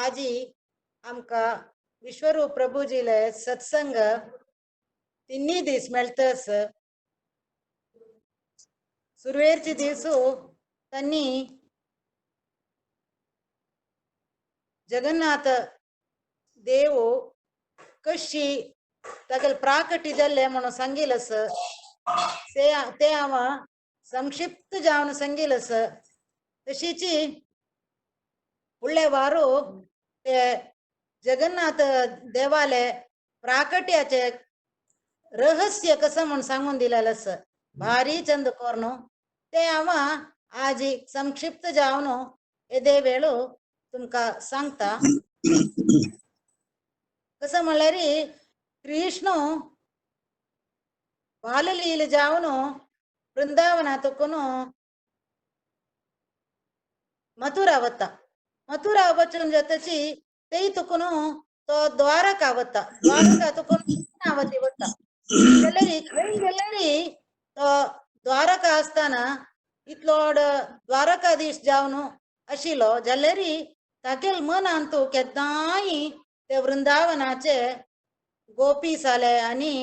आजी आमकां विश्वरूप प्रभुजीले सत्संग तिन्ही दीस मेळतस. सुरवेरचे दिवसू त्यांनी जगन्नाथ देव कशी तागेल प्राकटी जाल्ले म्हणून सांगिलस ते हांव संक्षिप्त जावन सांगिलस. तशीची फुडले वारो ते जगन्नाथ देवाले प्राकट्याचे रहस्य कसं म्हूण सांगून दिलेलं भारी चंद कोर्नु ते हांव आजी संक्षिप्त जावन येदे वेळो तुमकां सांगता. कसं म्हणल्यार कृष्ण बाललील जावन वृंदावनातून मथुरा वता. मथुरा वचून जातची तेय तुकून तो द्वारका वता. द्वारका तुकून वृंदावती वता. जाल्यार खंय गेल्यार तो द्वारका आसतना इतलो द्वारकाधीश जावन आशिल्लो जाल्यार तागेल मनांत केन्नाय ते वृंदावनाचे गोपी साले आनी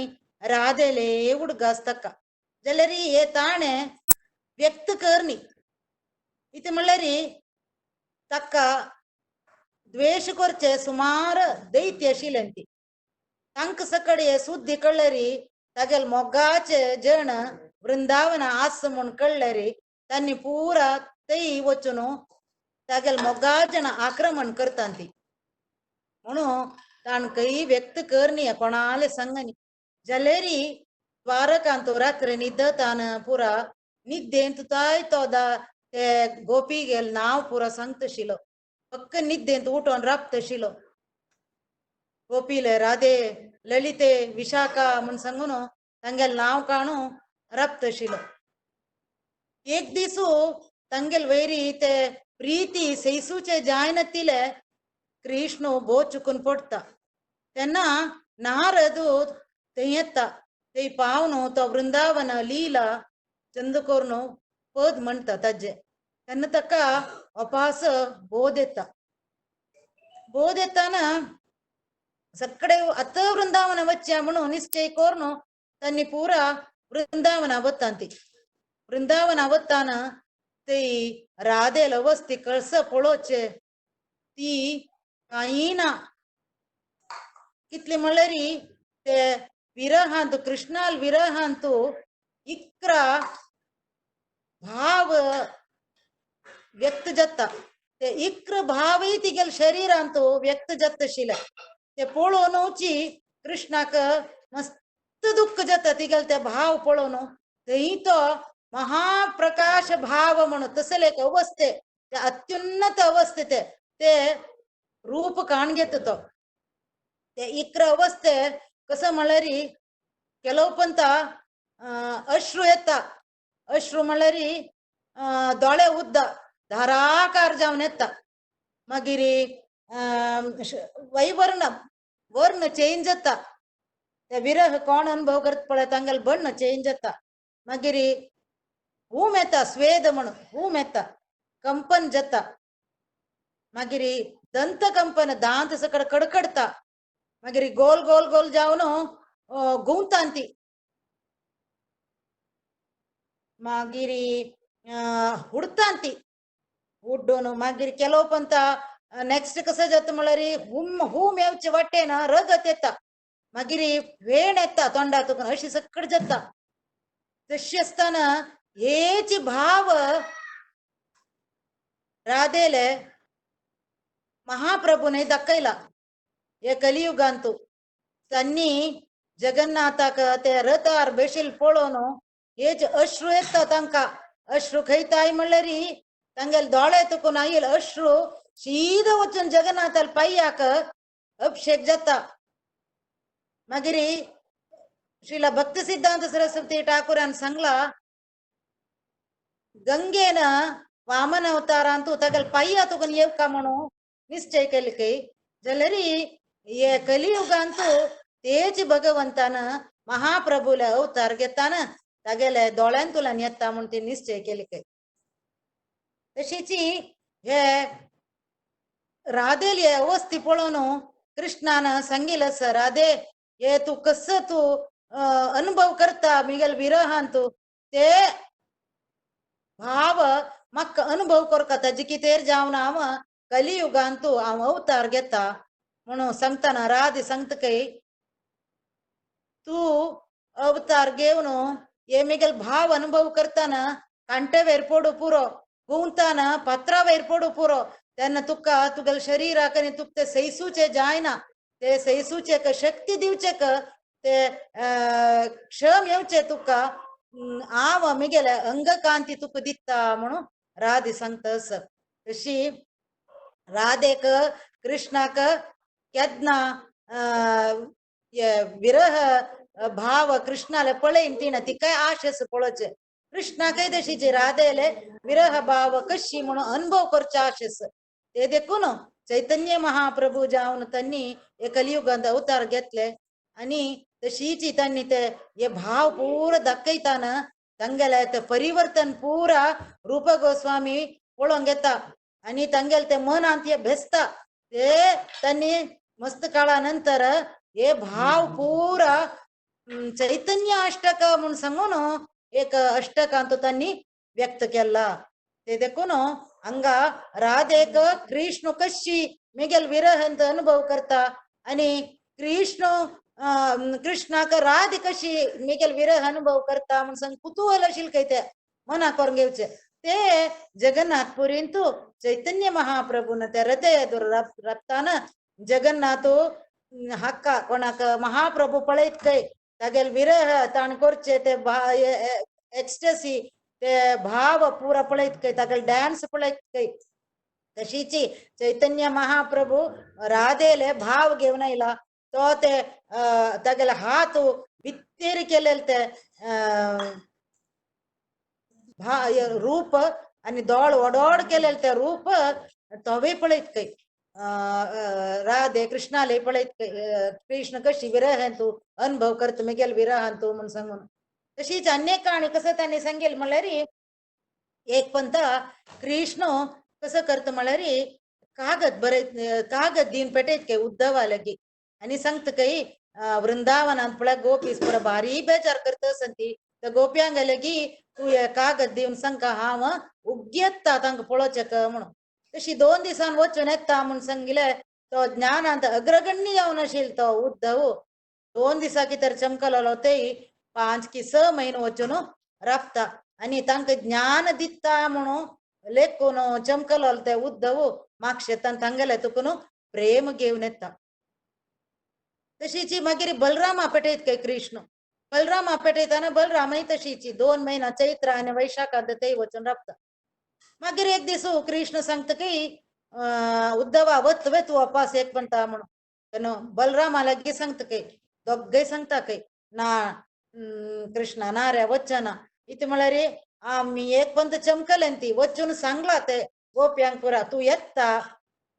राधेले उडगास ताका जाल्यार हे ताणें व्यक्त करनी इतलें म्हणल्यार ताका द्वेश करचे सुमार दैत्य आशिल्ले ती तांकां सकड सुद्दी कळ्ळरी तागेल मोगाचे जण वृंदावन आस म्हूण कळ्ळरी तांणी पुरा तेय वचून तागेल मोगाजण आक्रमण करता ती म्हणून तांकांय व्यक्त करनी कोणाले सांगनी. जाल्यार द्वारकांत रात्री न्हिदतान पुरा निद्देंत ताय तो ते गोपी गेल नांव पुरा सांगतशिलो फक्त निद्देंत उठोन राबतशिलो गोपीले राधे ललिते विशाखा म्हूण सांगून तांगेल नांव काणू राबतशिलो. एक दिसू तांगेल वैरी ते प्रीती सैसूचे जायनातिले कृष्ण भोव चुकून पडटा तेन्ना नारद थंय येता थंय पावन तो वृंदावन लीला चंद करून पद म्हणटा ताजे तेन्ना ताका अपास बोध येता. बोध येताना सगळे आतां वृंदावन वच्चें म्हणून निश्चय करून तांणी पुरा वृंदावना वता ती. वृंदावना वताना ते राधेल वस्ती कळस पळोवचे ती कांय ना. कितले म्हणल्यार ते विरहांत कृष्णाल विरहांत 11 भाव व्यक्त जाता. ते 11 भावय तिगेल शरीरांत व्यक्त जातशिले ते पळोवनूची कृष्णाक मस्त दुःख जाता तिगेल ते भाव पळोवन थंय तो महाप्रकाश भाव म्हणून तसले एक अवस्थे ते अत्युन्नत अवस्थे ते ते रूप काण घेता तो ते 11 अवस्थे कसं म्हणल्यार ಕೆಲವು ಪಂತ अश्रू येता. अश्रू म्हणल्यार दोळे उद्द धाराकार जावन येता. मागीर वैवर्ण वर्ण चेंज जाता. ते विरह कोण अनुभव करता पळय तांगेले बर्ण चेंज जाता. मागीर हूम येता स्वेद म्हणून हूम येता कंपन जाता. मागीर दंत कंपन दांत सकड कडकडता. मागीर गोल गोल गोल जावन घुंवता ती. मागीर हुडता ती उड्डून मागीर ಕೆಲವು ಪಂತ ನೆಕ್ಸ್ಟ್ कसं जाता म्हणल्यार हुम हूम येवचे वाटेन रगत येता. मागीर वेण येता तोंडातून अशी सकड जाता. तशी आसतना हेच भाव राधेले महाप्रभूने दाखयला हे कलियुगांतू. तांणी जगन्नाथाक ते रथार बेशील पळोवन हेच अश्रू येता तांकां. अश्रू खंयताय म्हणल्यार तांगेले दोळे तुकून आयल अश्रू सीद वचून जगन्नाथाल पांयाक अभिषेक जाता. मागीर श्रीला भक्ती सिद्धांत सरस्वती ठाकूरान सांगला गंगेन वामन अवतारांतू तागेले पांया तुकून येवका म्हणून निश्चय केले की जाल्यार हे कलियुगांतू तेच भगवंतान महाप्रभूले अवतार घेताना तागेले दोळ्यांतल्यान येता म्हूण ती निश्चय केले की. तशीच हे राधेली अवस्थी पळोवन कृष्णान सांगिल आसा, राधे हे तूं कसो तूं अनुभव करता मिगेल विरहान तूं ते भाव म्हाका अनुभव करता ताजे कितेर जावन हांव कलियुगान तूं हांव अवतार घेता म्हणून सांगतना राधे सांगता काय तूं अवतार घेवन हे मिगेल भाव अनुभव करताना कांटे वयर पडू पुरो, गुंवताना पत्रा वयर पडू पुरो, तेन्ना तुका तुगेले शरीराक आनी तुका ते सैसूचे जायना, ते सैसूचे शक्ती दिवचे ते क्षम येवचे तुका हांव मिगेले अंगकांती तुका दिता म्हणून राधे सांगता आसा. तशी राधेक कृष्णाक केन्ना विरह भाव कृष्णाले पळयन तिणें तिकाय आश आसा पळोवचें, कृष्णाकय तशीच राधेले विरह भाव कशी म्हणून अनुभव करचे आश आसा. ते देखून चैतन्य महाप्रभू जावन तांणी हे कलियुगांत अवतार घेतले आनी तशीच तांणी ते हे भाव पुरा दाखयताना तांगेले ते परिवर्तन पुरा रूप गोस्वामी पळोवंक येता आनी तांगेले ते मनांत हे भेसता. ते तांणी मस्त काळा नंतर हे भाव पुरा चैतन्य अष्टक म्हूण सांगून एक अष्टकांत तांणी व्यक्त केला. ते देखून हांगा राधेक कृष्ण कशी मिगेल विरहंत अनुभव करता आनी कृष्ण कृष्णाक राधे कशी मिगेल विरह अनुभव करता म्हूण सांग कुतूहल आशिल्लें काय ते मनाक करून घेवचे. ते जगन्नाथपुरींत चैतन्य महाप्रभून त्या हृदय रक्तान जगन्नाथ हक्का कोणाक महाप्रभू पळयत काय तागेल विरह ताण करचे ते एक्स्टसी ते भाव पुरा पळयत काय तागेल डान्स पळयत काय. तशीची चैतन्य महाप्रभू राधेले भाव घेवन आयला तो ते तागेले हात भित्तेर केलेले ते रूप आनी दोळ वडोड केलेले ते रूप तोवूय पळयत काय राधे कृष्णाले पळयत कृष्ण कशी विरहान तूं अनुभव करता मिगेल विरहान तूं म्हूण सांगून. तशीच अन्य काणी कसं तांणी सांगेल म्हणल्यार एक पंत कृष्ण कसं करता म्हणल्यार कागद बरयत कागद दिवन पेटयत काय उद्धवा लागी आनी सांगता काय वृंदावनांत पळय गोपीस पुरा भारी बेजार करता आसा ती त्या गोप्यांक लागी तूं हे कागद दिवन सांगका हांव उग्गी येता तांकां पळोवचें म्हणून. तशी 2 दिसान वचून येता म्हूण सांगिल्लें तो ज्ञानांत अग्रगण्य जावन आशिल्लो तो उद्धव 2 दिसा कितें चमकलो तेय 5 की 6 म्हयने वचून राबता आनी तांकां ज्ञान दिता म्हणून लेखून चमकलो ते उद्धव मागशेतान तांगेले तुकून प्रेम घेवन येता. तशीची मागीर बलरामा पेटयत काय कृष्ण बलरामा पेटयताना बलरामय तशीची 2 म्हयना चैत्र आनी वैशाखांत तेय वचून राबता. मागीर एक दीस कृष्ण सांगता की उद्धवा वत वे तूं वापास एक म्हणटा म्हणून तेन्ना बलरामा लागीं सांगता काय दोगय सांगता काय ना कृष्णा ना रे वचना इतलें म्हळ्यार आमी एक पंत चमकले ती वचून सांगला ते गोप्यांक पुरा तूं येता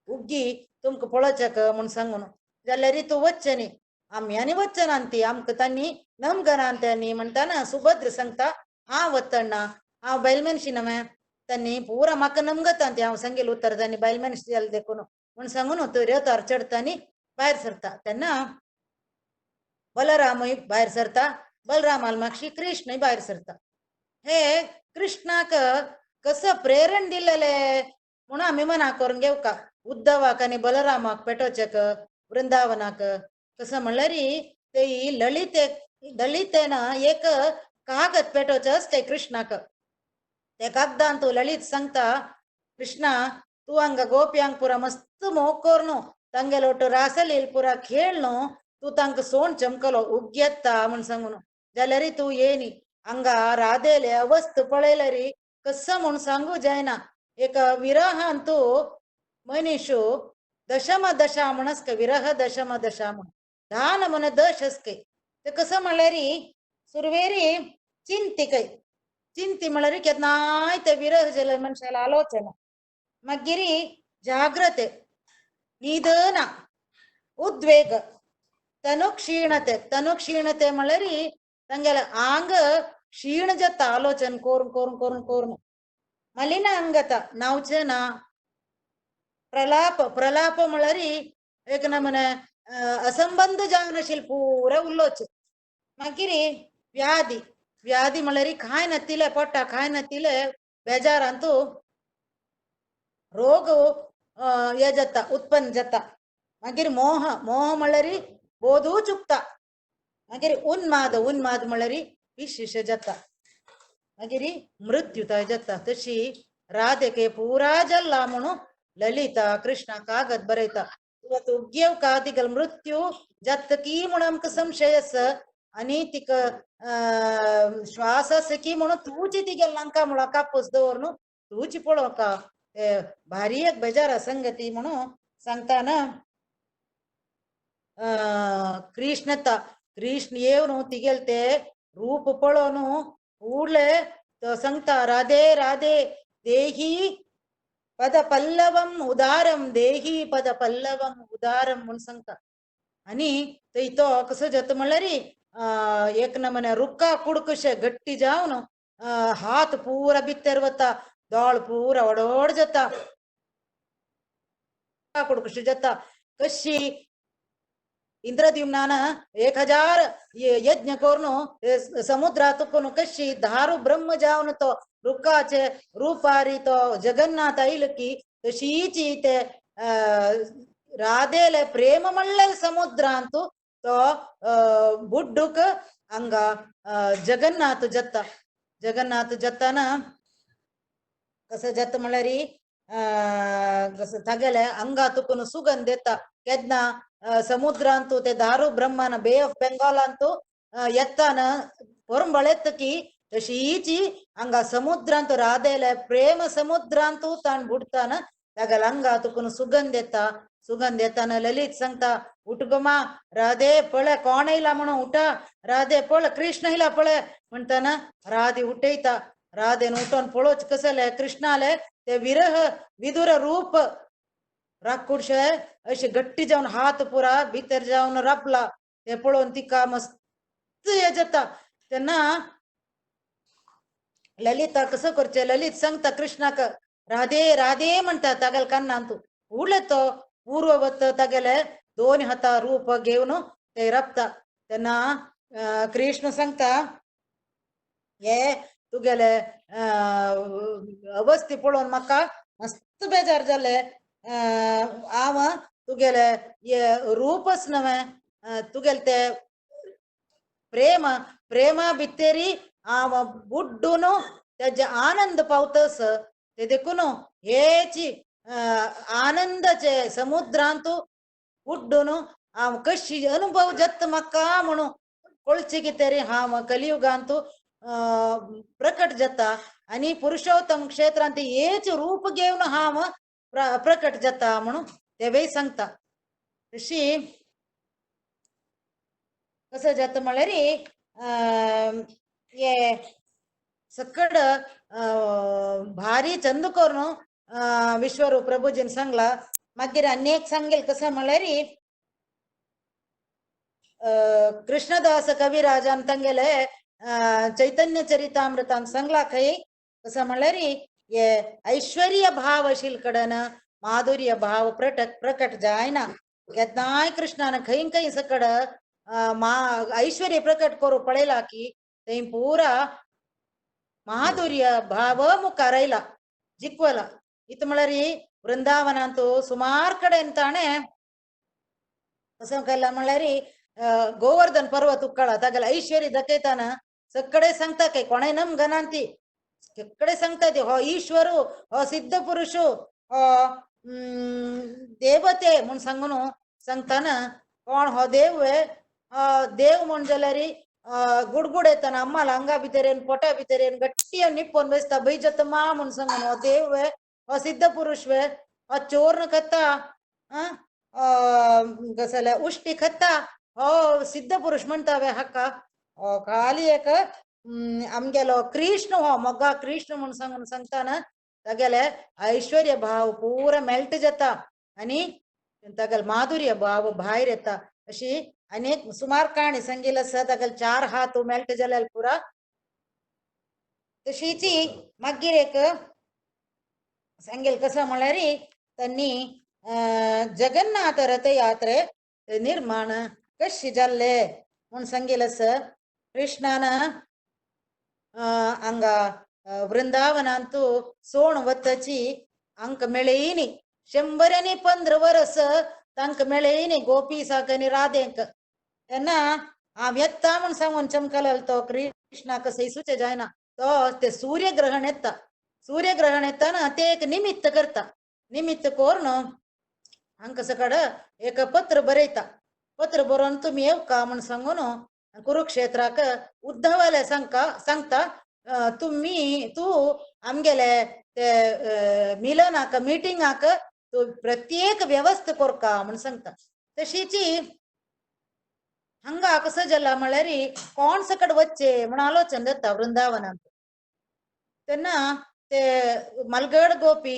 उग्गी तुमकां पळोवचें म्हूण सांगून जाल्यार तूं वचचें न्ही आमी आनी वचना ती आमकां तांणी नमगना त्यांनी म्हणटाना सुभद्र सांगता हांव वतना हांव बायल मनशी न्हय तांणी पुरा म्हाका नमगता ती हांव सांगेल उतर तांणी बायल मनशी जालें देखून म्हूण सांगून तो रेवतार चडटा आनी भायर सरता. तेन्ना बलरामूय भायर सरता बलरामाल मागशी कृष्णय भायर सरता. हे कृष्णाक कसं प्रेरण दिलेले म्हणून आमी मनाक करून घेवका उद्धवाक आनी बलरामाक पेटोवचेक वृंदावनाक कसं म्हणल्यार ते ललिते ललितेन एक कागद पेटोवचें आसता कृष्णाक. ते कागदान तूं ललित सांगता कृष्णा तूं हांगा गोप्यांक पुरा मस्त मोग करून तांगेलो रासलील पुरा खेळ न्हू तूं तांकां सोण चमकलो उग्गी येता म्हूण सांगून जाल्यार तूं येनी हांगा राधेले अवस्थ पळयल्यार कसं म्हूण सांगू जायना. एक विरहान तूं मनीश दशम दशा म्हण आसता विरह दशम दशा म्हण 10 नमुने दश आसता ते कसं म्हणल्यार सुरवेरी चिंती काय चिंती म्हणल्यार केन्नाय ते विरह जाले मनशाला आलोचना मागीर जाग्रते निदना उद्वेग तनु क्षीणते तनु क्षीणते म्हणल्यार तांगेले आंग क्षीण जाता आलोचन करून करून करून करून मलिन अंगता न्हांवचें ना प्रलाप प्रलाप म्हळ्यार एक नमूने असंबंध जावन आशिल्लें पुरा उलोवचें. मागीर व्याधी व्याधी म्हळ्यार खाय नातिले पोटा खाय नातिले बेजारांतू रोग हे जाता उत्पन्न जाता. मागीर मोह मोह म्हळ्यार बोधू चुकता. मागीर उन्माद उन्माद म्हळ्यार विशिश जाता. मागीर मृत्यू थंय जाता. तशी राधेके पुरा जल्ला म्हणून ललिता कृष्णा कागद बरयता. तुगेव का तिगल मृत्यू जात की म्हणून आमकां संशय आसा आनी तिका श्वास आसा की म्हणून तुजी तिगेल नांका म्हणून कापूस दवर न्हू तुजी पळोवका ते भारी एक बेजार संगती म्हणून सांगता ना. कृष्णता कृष्ण येवन तिगेल ते रूप पळोवन उडले तो सांगता राधे राधे देही पद पल्लवम उदारम देही पद पल्लवम उदारम म्हणून सांगता. आनी थंय तो कसो जाता म्हणल्यार एक नमूने रुक्का कुडकशे गट्टी जावन हात पुरा भितर वता दोळ पुरा व्हड जाता कुडकशे जाता. कशी इंद्रद्युम्नान 1000 यज्ञ करून समुद्रातून कशी दारू ब्रह्म जावन तो रुखाचे रूपारी तो जगन्नाथ आयलो की तशीच ते राधेले प्रेम म्हणले समुद्रांतू तो बुड्डूक हांगा जगन्नाथ जाता. जगन्नाथ जाताना कसो जाता म्हणल्यार कसो तागेले अंगा तुकून सुगंध येता. केन्ना समुद्रांतू ते दारू ब्रह्मान बे ऑफ बेंगॉलांतू येताना पोरंबळ येता की तशीच हांगा समुद्रांत राधेले प्रेम समुद्रांतू ताण बुडताना तागेले अंगा तुकून सुगंध येता. सुगंध येताना ललित सांगता उठ गो मा राधे पळय कोण येयला म्हणून उठा राधे पळय कृष्ण येयला पळय म्हणटाना राधे उठयता. राधेन उठोन पळोवचें कसलें कृष्णाले ते विरह विदुर रूप राकुडशे अशे गट्टी जावन हात पुरा भितर जावन रापला ते पळोवन तिका मस्त हे जाता. तेन्ना ललिता कसं करचें ललित सांगता कृष्णाक राधे राधे म्हणटा तागेले कानांतू उडले तो पूर्ववत तागेले दोन हाता रूप घेवन ते राबता. तेन्ना कृष्ण सांगता हे तुगेले अवस्थी पळोवन म्हाका मस्त बेजार जाले. हांव तुगेले हे रूपच न्हय तुगेले ते प्रेम प्रेमा भितरी हांव बुड्डून तेजे आनंद पावतस ते देखून हेची आनंदाचे समुद्रांत बुड्डून हांव कशी अनुभव जाता म्हाका म्हणून कळचें कितें तरी हांव कलियुगांत प्रकट जाता आनी पुरुषोत्तम क्षेत्रांत हेच रूप घेवन हांव प्रकट जाता म्हणून तेवय सांगता. तशी कसं जाता म्हणल्यार हे सकड भारी चंद करून विश्वरूप प्रभुजीन सांगला. मागीर आनी एक सांगेल कसं म्हणल्यार कृष्णदास कविराजान तांगेले चैतन्य चरितामृतान सांगला खंय कसं म्हणल्यार हे ऐश्वर्य भाव आशिल्ले कडेन माधुर्य भाव प्रकट जायना. केन्नाय कृष्णान खंय खंय सकड मा ऐश्वर्य प्रकट करूं पळयला की थंय पुरा माधुर्य भाव मुखार आयला जिखवला. इत म्हळ्यार वृंदावनांत सुमार कडेन ताणें कसं केलां म्हणल्यार गोवर्धन पर्वत उक्कळा तागेले ऐश्वर्य दाखयताना सगळे सांगता काय कोणें नम गणांती सगळे सांगता ते हो ईश्वर हो सिद्ध पुरुष हो देवते म्हूण सांगून सांगताना कोण हो देव देव म्हूण जाल्यार गुडगुड येताना अम्माल अंगा भितर येवन पोटा भितर येवन गट्टी निप्पोन बेसता बैजत मा म्हूण सांगून हो देव हो सिद्ध पुरुष वे हो चोर खाता कसले उश्टी खाता हो सिद्ध पुरुष म्हणटा वे हाका हो खाली एक आमगेलो कृष्ण हो मोगा कृष्ण म्हूण सांगून सांगताना तागेले ऐश्वर्य भाव पुरा मेल्ट जाता आनी तागेले माधुर्य भाव भायर येता. अशी अनेक सुमार काणी सांगिल्ली आसा. तागेले चार हात मेल्ट जाल्यार पुरा. तशीच मागीर एक सांगेल कसं म्हळ्यार त्यांनी जगन्नाथ रथयात्रे निर्माण कशी जाल्ले म्हूण सांगिल्लें आसा. कृष्णान हांगा वृंदावनांतू सोण वतची हांकां मेळयनी 115 वरस तांकां मेळयनी गोपी साक आनी राधेंक. तेन्ना हांव येता म्हूण सांगून चमकलो तो कृष्णाक सैसूचे जायना तो ते सूर्यग्रहण येता. सूर्यग्रहण येताना ते एक निमित्त करता. निमित्त करून हांकां सकड एक पत्र बरयता. पत्र बरोवन तुमी येवका म्हूण सांगून कुरुक्षेत्राक उद्धवाले सांगता तुमी तूं आमगेले ते मिलनाक मिटिंगाक तूं प्रत्येक व्यवस्था करका म्हूण सांगता. तशीची हांगा कसो जाला म्हळ्यार कोण सकड वच्चे म्हूण आलोचन जाता वृंदावनांत. तेन्ना ते मलगड गोपी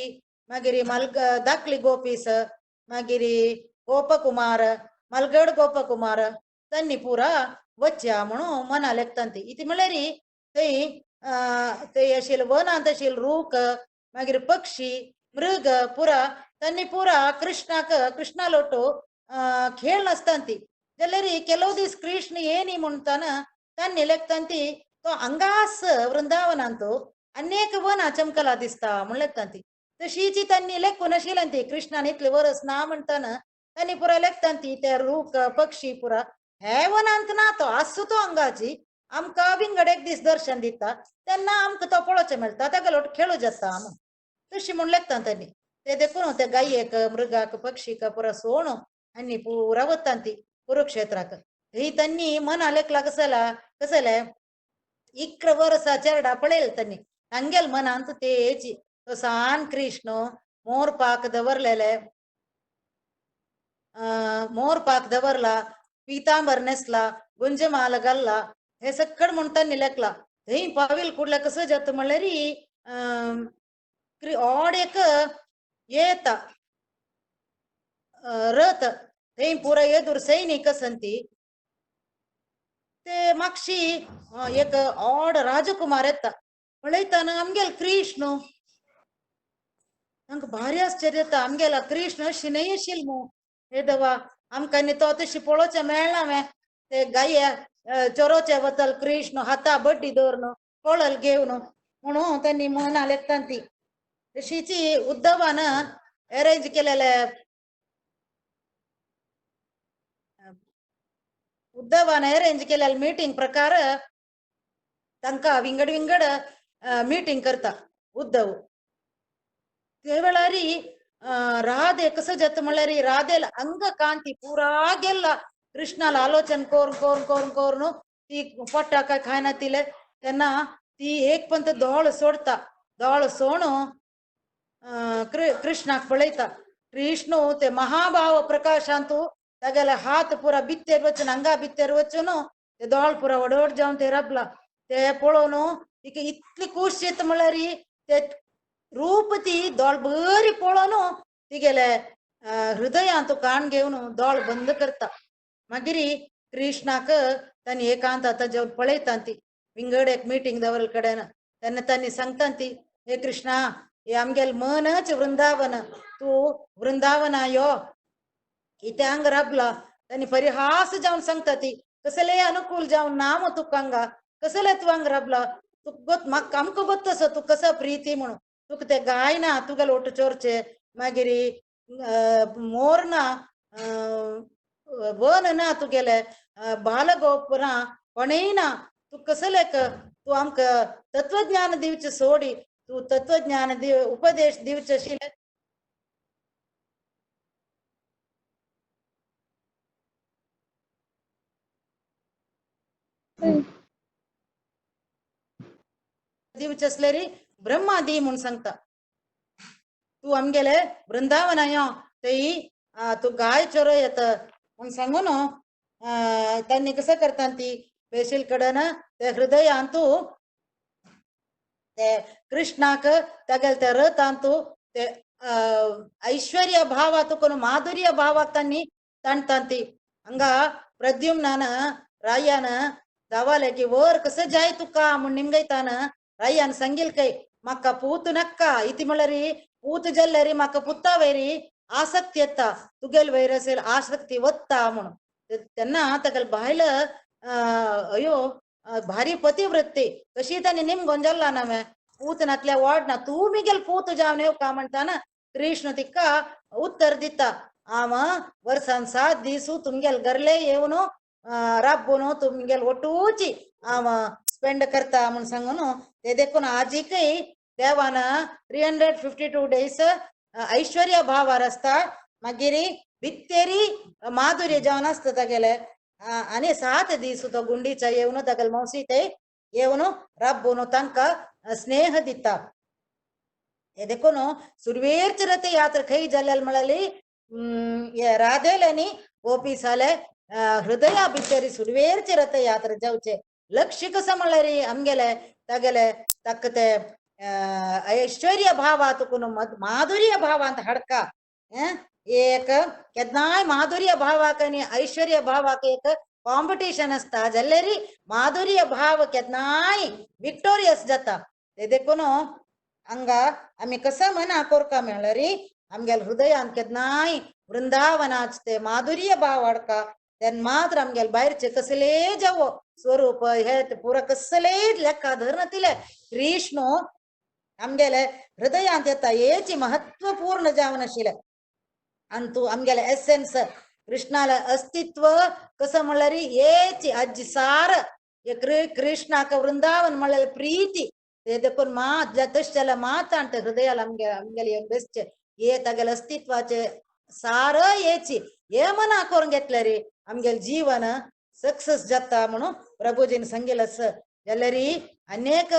मागीर दाखली गोपीस मागीर गोपकुमार मलगड गोपकुमार तांणी पुरा वच्च्या म्हणून मना लेखता ती. इती म्हळ्यार थंय थंय आशिल्ले वनांत आशिल्ले रूख मागीर पक्षी मृग पुरा तांणी पुरा कृष्णाक कृष्णा लोटो खेळ नासता ती. जाल्यार ಕೆಲವು दीस कृष्ण येनी म्हणताना तांणी लेखता ती तो हांगास वृंदावनांत अनेक वनां चमकला दिसता म्हूण लेखता ती. तशीची तांणी लेखून आशिल्ली ती कृष्णान इतले वरस ना म्हणताना तांणी पुरा लेखता ती ते रूख पक्षी पुरा हे वनांत ना तो आसू तो हांगाची आमकां विंगड एक दीस दर्शन दिता तेन्ना आमकां तो पळोवचें मेळटा ताका लोट खेळू जाता म्हूण तशी म्हूण लेखता तांणी. ते देखून ते गायेक मृगाक पक्षीक पुरा सोण आनी पुरा वता ती कुरुक्षेत्राक. ही तांणी मना लेखला कसला कसले 11 वर्सां चेरडा पळयले तांणी तांगेल मनांत तेची तो सान कृष्ण मोर पाक दवरलेले मोर पाक दवरला पितांबर नेसला गुंजमाल घालला हे सकड म्हूण तांणी लेखला. थंय पावील कुडल्या कसं जाता म्हणल्यार ऑड एक येता रथ थंय पुरा येदूर सैनीक आसंती ते मागशी एक ऑड राजकुमार येता पळयताना आमगेल कृष्ण तांकां भारी आश्चर्य येता. आमगेला कृष्ण अशी न्हय आशिल्लो मू हे देवा आमकां न्ही तो तशी पळोवचें मेळना मे ते गाये चोरोचे वतल कृष्ण हाता बड्डी दवरून कोळल घेवन म्हणून तांणी मना लेखता ती. तशीची उद्धवान अरेंज केलेले उद्धवान अरेंज केलेले मिटींग प्रकार तांकां विंगड विंगड मिटींग करता उद्धव. ते वेळार राधे कसं जाता म्हणल्यार राधेल अंग कांती पुरा गेल्ला कृष्णाला आलोचन करून करून करून करून ती पोटा काय खायना तिले तेन्ना ती एक पंत दोळ सोडता. दोळ सोण कृष्णाक पळयता. कृष्ण ते महाभाव प्रकाशांतू तागेले हात पुरा भित्तेर वचून हांगा भित्तेर वचून ते दोळ पुरा वडवड जावन ते राबला. ते पळोवन तिका इतली खूश येता म्हणल्यार ते रूप ती दोळ बरी पळोवन तिगेले हृदयांत काण घेवन दोळ बंद करता. मागीर कृष्णाक तांणी एकांत आतां जेवन पळयता ती विंगड एक मिटींग दवरले कडेन तेन्ना तांणी सांगता ती हे कृष्णा हे आमगेल मनच वृंदावन तूं वृंदावना यो इथे हांगा राबला. तांणी परिहास जावन सांगता ती कसले अनुकूल जावन ना मू तुका हांगा कसले तूं हांगा राबला तुका म्हाका आमकां गोत्त आसा तूं कसो प्रिती म्हणून तुका ते गाय ना तुगेले ओट चोरचे मागीर मोर ना वन ना तुगेले बालगोप ना कोणूय ना तूं कसले तूं आमकां तत्वज्ञान दिवचें सोडी तूं तत्वज्ञान दिव उपदेश दिवचें आशिल्लें. दिवचें आसल्यार ब्रह्मा दी म्हूण सांगता. तूं आमगेले वृंदावना यो थंय तूं गाय चोरो येता म्हूण सांगून तांणी कसं करता ती बेशील कडेन ते हृदयांतू ते कृष्णाक तागेले ते रथांतू ते ऐश्वर्य भावातू कोण माधुर्य भावाक तांणी ताणटा ती. हांगा प्रद्युम्नान रायान दावाले की वर कसं जाय तुका म्हूण निमगयतान रायान सांगील काय म्हाका पूत नाका इती म्हणल्यार पूत जाल्यार म्हाका पुत्तावेरी आसक्ती येता तुगेल वैरसेल आसक्ती वत्ता म्हणून तेन्ना ताका बायल अयो भारी पतिवृत्ती कशी तांणी निमगोन जाल्ला ना पूत नातल्या वाड ना तूं मिगेल पूत जावन येवका म्हणटाना कृष्ण तिका उत्तर दिता हांव वर्सान 7 दीस तुमगेल घरले येवन राबून तुमगेल ಒಟ್ಟೂಚಿ हांव स्पेंड करता म्हूण सांगून ते देखून आजीकय देवान 352 डेज ऐश्वर्य भावार आसता मागीर भित्तेरी माधुर्य जावन आसता तागेले आनी 7 दीस तो गुंडीचा येवन तागेले मावशी ते येवन राबून तांकां स्नेह दिता. हे देखून सुरवेरच रथ यात्रा खंय जाल्यार म्हळ्यार राधेल्यानी गोपीसाले हृदया भितर सुरवेरच रथ यात्रा जावचे लक्ष कसं म्हळ्यार आमगेले तागेले ताका ते ऐश्वर्य भावातून माधुर्य भावांत हाडका एक केन्नाय माधुर्य भावाक आनी ऐश्वर्य भावाक एक कॉम्पिटिशन आसता जाल्यार माधुर्य भाव केन्नाय विक्टोरियस जाता. ते देखून हांगा आमी कसं मना कोरका म्हळ्यार आमगेले हृदयान केन्नाय वृंदावनाच ते माधुर्य भाव हाडका तेन्ना मात्र आमगेले भायरचे कसले जावो स्वरूप हे पुरा कसले लेखा धरनातिले कृष्ण आमगेले हृदयांत येता हेची महत्वपूर्ण जावन आशिल्लें. आनी तूं आमगेले एसेन्स कृष्णाले अस्तित्व कसं म्हळ्यार हेची आजी सार कृष्णाक वृंदावन म्हळ्यार प्रीती ते देखून मा तशें जाल्यार मात आनी हृदयाला आमगे आमगेले येवन बेसचे हे तागेले अस्तित्वाचे सार हेची हे मना करून घेतले रे आमगेले जीवन सक्सेस जाता म्हणून प्रभुजीन सांगिल्लें आसा. जाल्यार अनेक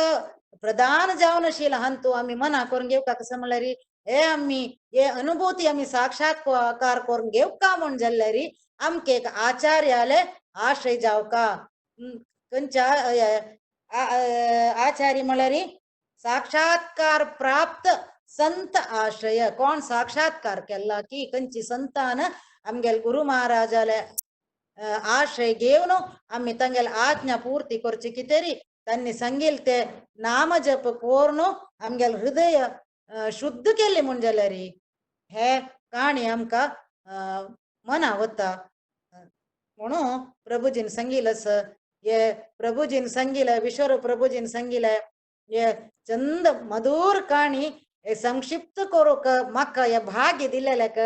प्रधान जावन आशिल्लें हांतू आमी मना करून घेवका कसं म्हळ्यार हे आमी हे अनुभूती आमी साक्षात्कार करून घेवका म्हूण जाल्यार आमकां एक आचार्याले आश्रय जावका. खंयच्या आचार्य म्हळ्यार साक्षात्कार प्राप्त संत आश्रय. कोण साक्षात्कार केला की खंयची संतान आमगेले गुरु महाराजाले आश्रय घेवन आमी तांगेले आज्ञा पूर्ती करची कितें तांणी सांगिल्लें ते नाम जप करून आमगेले हृदय शुद्ध केल्लें म्हूण जाल्यार हे काणी आमकां मना वता म्हणून प्रभुजीन सांगिल्लें आसा. हे प्रभुजीन सांगिल्लें विश्वर प्रभुजीन सांगिल्लें हे चंद मधुर काणी हे संक्षिप्त करूंक म्हाका हे भाग्य दिल्लेल्याक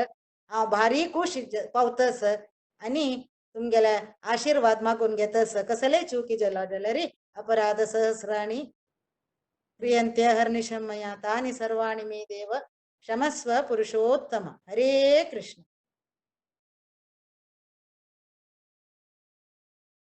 हांव भारी खूश पावतस आनी तुमगेले आशिर्वाद मागून घेतस. कसले चुकी जालो जाल्यार अपराध सहस्राणि क्रियन्ते हर्निशं मया तानि सर्वाणि मे देव क्षमस्व पुरुषोत्तम. हरे कृष्ण.